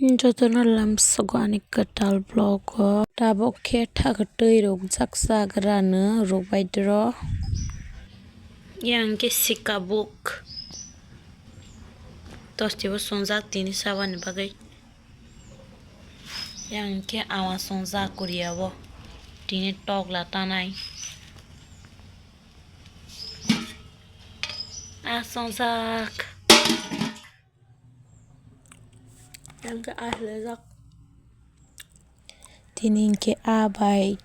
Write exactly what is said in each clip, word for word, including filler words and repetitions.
Jotono lamsogo ani kwtal vlog o. Tabuk khe thak twi rukjak chagrano rukbaidro. Yang khe sikabuk. Tostibo songjak tini sabani bagwi. Yang khe awa songjak kuriya bo. Tini tokla tanai. A songjak. Yang khe a hlejak. Tini hinkhe a bai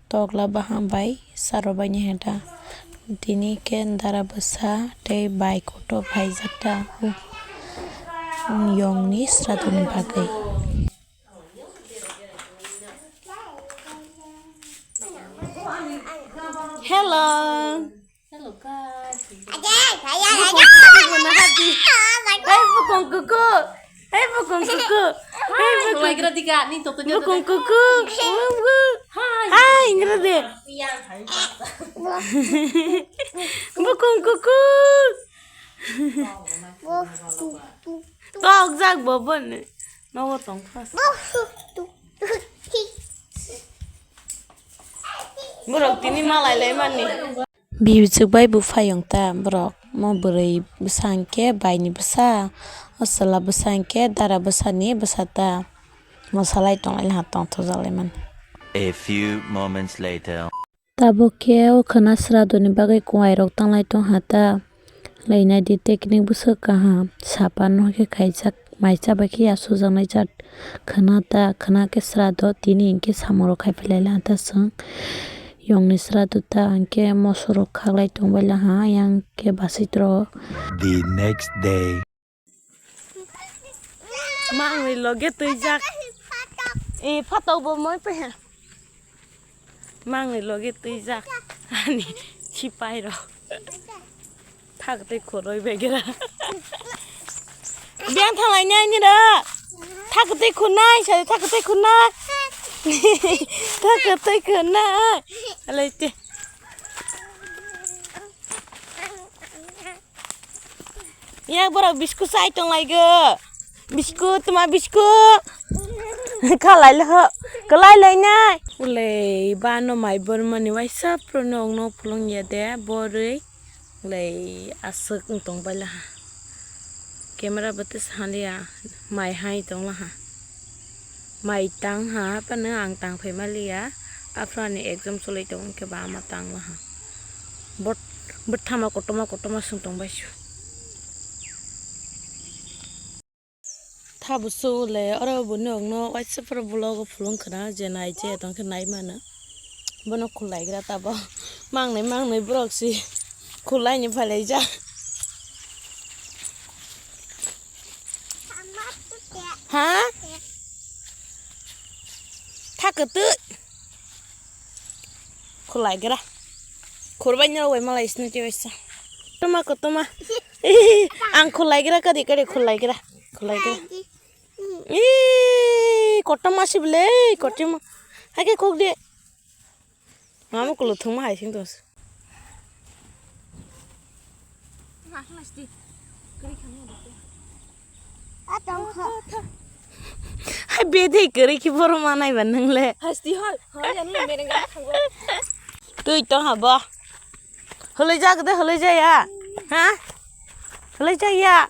tokla baham bai saro bai ni heta. Tini hinkhe dara bwsa tei bai kotor phaijak ta. Yong ni sradoni bagwi. Hello. Hello, guys. Bukong kuku na hati. Hey, bukong kuku. Hey, bukong kuku. Hey, bukong. Hai, Gratika, ni toto dia. Bukong kuku. Wuh, wuh. Hai. Hai, Gratika. Bukong kuku. Tok jak bobo ne. Nogo tong phas. Borok tini malai lai mani. Bibijwk bai bwphayong ta borok. Mo bwrwi bwsa hinkhe baini bwsa, o chwla bwsa hinkhe dara bwsani bwsa ta. Mosalai tonglai ha tongthokjak lai mani. A few moments later. Tabuk khe o khwna sradoni bagwi kuairok tanglai tong ha ta. Lainai di technique bwswk kaham. Sapan no khe khaijak, mai cha bai khe ya sujaknai jat khwna ta. Khwna khe srado tini hinkhe samung rok khai phi lai ha ta chwng. Yong ni srado ta hinkhe moso rok khaklai tong bai la ha yang khe basai tro. The next day. Mangni loge twijak. E, phatok bo moi pe he. Mangni loge twijak. Ani sipai rok. Thak tei khoroi begera. Biang thalai ni ani ra. Thak tei khunai, sai thak tei khunai. Thak tei khunai. Alai te. Yak borok bisku chai tong lai go. Bisku, tuma bisku. Khalai lo ho. Kalai lai nai. Ulei, bano mai bormani waisa prono ongno pulung ya de, boroi. Ulei, aswk wng tong bai laha. Camera bwtwi saliya, mai hai tong laha. Mai tang ha, haphano ang tang phai maliya. Aphuru ani exam choli tong, hwnkhe ba ama tang laha. Bot-, bwthama kotorma kotorma swng tong bai su. Thabu su le, oro bo nok no waisa pura vlog o phulung khna je nai je tong khe nai mano. Bono khulai gra tabo. Mangnai mangnai borok si khulai ni phalai ja. Ha? Tha kwtwi. Khulai gra. Khurbai ni rok bai malai sini twi waisa. Toma ko toma. Ang khulai gra kadi kadi khulai gra. Khulai gra. Ih, kotorma si bwle, kotorma. Hai khe kok de. Mama kulo thwngma hai sing dos. Hai bedai kwrwi khe borok ma naiba nwng le. Hasti hoi, hoi, ano mereng gana thango. Twi tong habo. Hwlwi jak de, hwlwi jaya. Ha? Hwlwi jaya.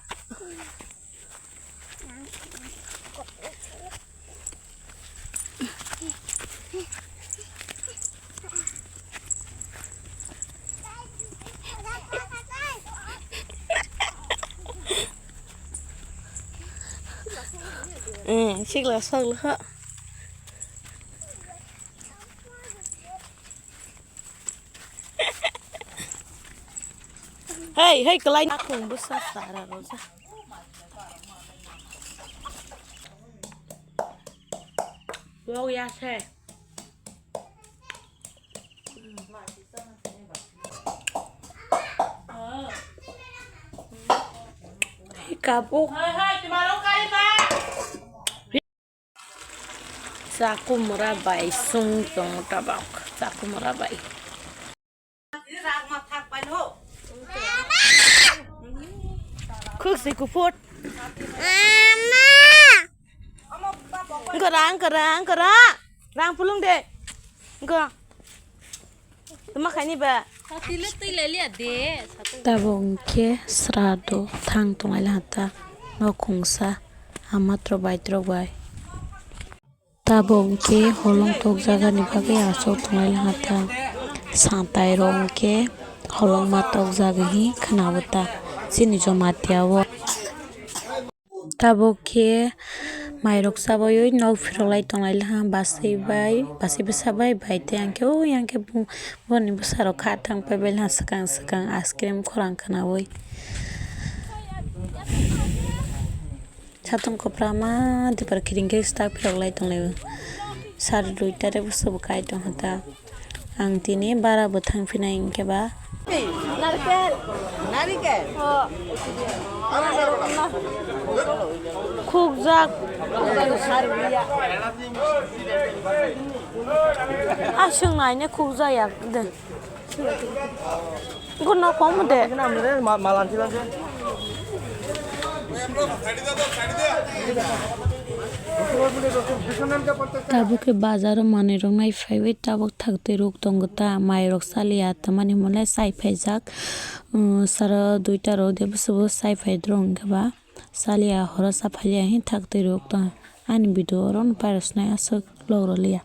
Eh, sikla sakla ha. Hei, hei, kwlai. Akhung bwsa sara roja. Bok ya se. Hei, kapuk. Chakumura bai sung tongo tabok. Chakumura bai. Khuk si kuphut. Mama. Kwrang, kwrang, kwrang. Rang pulung de. Go. Tuma khaini ba. Satile twi lai liya de. Tabuk hwnkhe srado thang tonglai laha ta. Nok khungsa. Amatro baitrok bai. Tabuk hwnkhe holong tok jagani bagwi aswk tonglai laha ta. Satai rok hwnkhe holongma tok jagwi hi khwnabo ta. Chini Jamatia o. Tabuk khe mairok chabaiwi nok phirok lai tonglai laha, bachwi bai, bachwi bwsa bai, bai tei ang khe o yang khe bo-, boni bwsarok kha thang pai bai laha swkang swkang ice cream khorang khwnaui. Satung kwpra ma dipar kiring khe start phirok lai tonglai o. Sari duita re bwswk bo kai tongkha ta. Ang tini bara bo thang phinai hinkhe ba. Narikel. Narikel. Khukjak. Aswk naine khukjak ya de. Gono kom de. Tabuk khe bazaro manwi rok nai phaiwi tabuk thaktwi rok tongo ta, mai rok chaliya tamani hwnmale chai phaijak. Sara duita rok de bwswk bo chai phai rok hinkhe ba chaliya horo cha phaiya hin thaktwi rok tong ani video oro no pairok sinai aswk log rwliya.